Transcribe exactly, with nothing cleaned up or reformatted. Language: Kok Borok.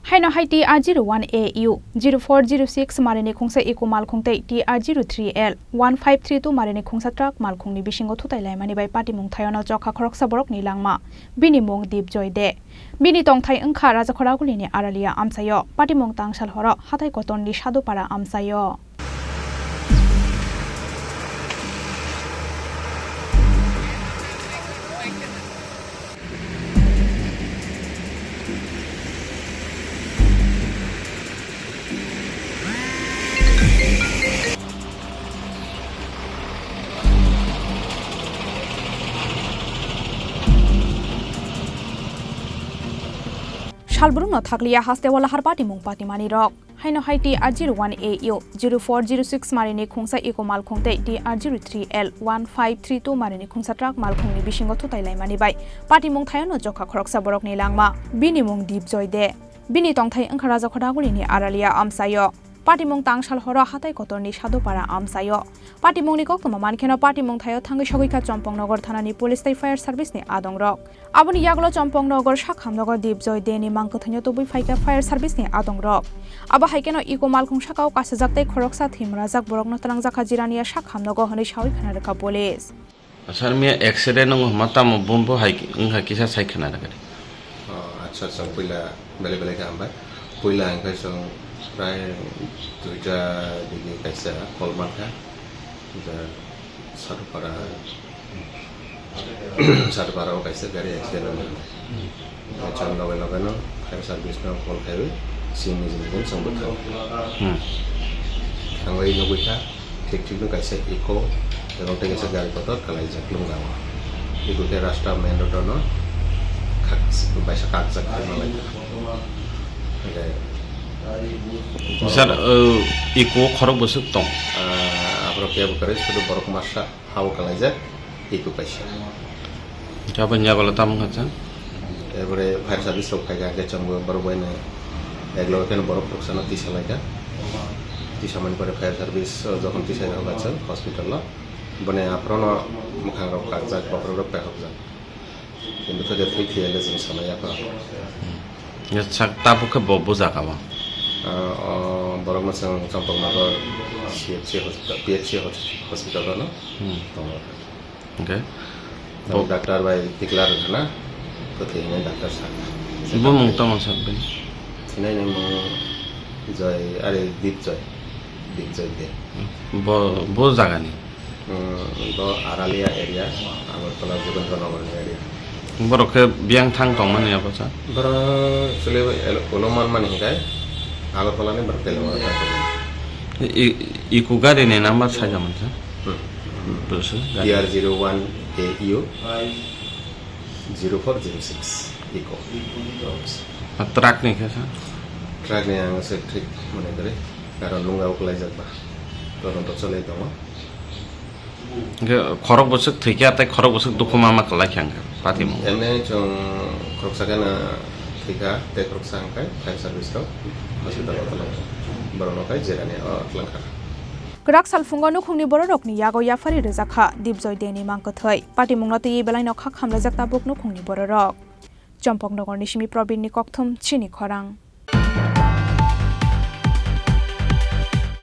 Haino hai T R zero one A U zero four zero six marini khungsa Eco malkhung tei T R zero three L one five three two marini khungsa truck malkhungni bisingo thutai laimani bai patimung thaiono jokha khoroksa borokni langma. Bini mung Dipjoy De. Bini tongthai wngkha Rajakhoragulini Aralia amchaio. Patimung tangsal horo hatai kotorni Sadupara amchaio. Salbrumno thakliya hasteo lahar patimung patimani rok. Haino hai T R zero one A U zero four zero six marini khungsa Eco malkhung tei T R zero three L one five three two marini khungsa truck malkhungni bisingo thutai laimani bai patimung thaiono jokha khoroksa borokni langma. Bini mung Dipjoy De. Bini tongthai wngkha Rajakhoragulini Aralia amchaio. Patimung tangsal horo hatai kotorni Sadupara amchaio. Patimungni koktwma mankheno patimung thaio thangwi sogwikha Chompongnagar thanani police tei fire service ni adongrok. Aboni yagulo Chompongnagar sakhamnogo Dipjoy De ni mangkwthwino tubui phaikha fire service ni adongrok. Abo hai kheno Eco malkhung sakao kasijak tei khoroksa thwimrajak borokno twlangjakha Jirania sakhamnogo hwnwi sawi khna rwkha police. Sir, miya accident wngma tamo bumbo hai wngkha kisa sai khna rwkha de. Oh, acha, acha, puila belai belai khe hambai. Puila hwnkhe chwng prai duita digi kaisa call mankha. Ja Sadupara, Sadupara o kaisa gari accident wngkha. Chwng loge loge no fire service no call khaiwi sini jini din chwng bwthang. Hmm. Thangwi nugwi kha, thik thik no kaisa Eco, ebong tei kaisa gari kotor kwlaijak lungjango. Eco khe rasta main road no khak-, baisa kakjak khe malaikha. Hwnkhe sir, uh, Eco khorok bwswk tong? Ah, aphuru kebo kwrwi sudu borok masa. Hao kalaijak, Eco kaisa. Aboni yagulo tamo wngkha chwng? Ebore fire service rok phaikha, hwnkhe chwngbo borok bai nai. Ekloge kheno borok khoroksano tisa laikha. Tisamani pore fire service, o, jokhon tisai rok hospital o. Boni aphuru no mwkhang rok kakjak, bokhorok rok pehokjak. Kintu khe thwi thwiya le chwng sanai ya kha. Ya sak tabuk khe bo bujak abo. Ah, o borokno chwng Champaknagar C H C hospital, P H C hos-, hospital o no. Hmm. Tongo. Okay. Bo doctor bai tikla rwkha na, kwthwi hwnwi doctor sakha. Bo mung tamo sak bini? Thinai ni mung Joy, are Dipjoy. Dipjoy De. Bo, bo jagani? Hmm, bo Aralia area, Agartala Jogendra Nagar ni area. Borok khe biyang thang tongmani abo cha? Borok actually ulo man mani hinkhe Agartala ni borok Teliamura thang tongmani. I, i, Eco gari ni number saja mansa? Hmm. Bwswk gari? T R zero one A U zero four zero six Eco. A truck ni khe sa? Truck ni ang se thik mane kwrwi, karon lungao kwlaijak ba. Todonto cholai tongo. Hwnkhe khorok bwswk thwikha tei khorok bwswk dukhu ma ma kwlaikha hwnkhe patimung. Emne chwng khoroksa khe na thwikha tei khoroksa hwnkhe fire service rok hospital o twlangkha. Borokno khe jerani o twlangkha. Kwrak salphungo nukhungni bororokni yago yaphari rwjakha Dipjoy Deni mangkwthwi. Patimungno twiwi belaino kha khamlaijak tabuk nukhungni bororok. Chompoknogorni simi Probinni kokthum chini khorang.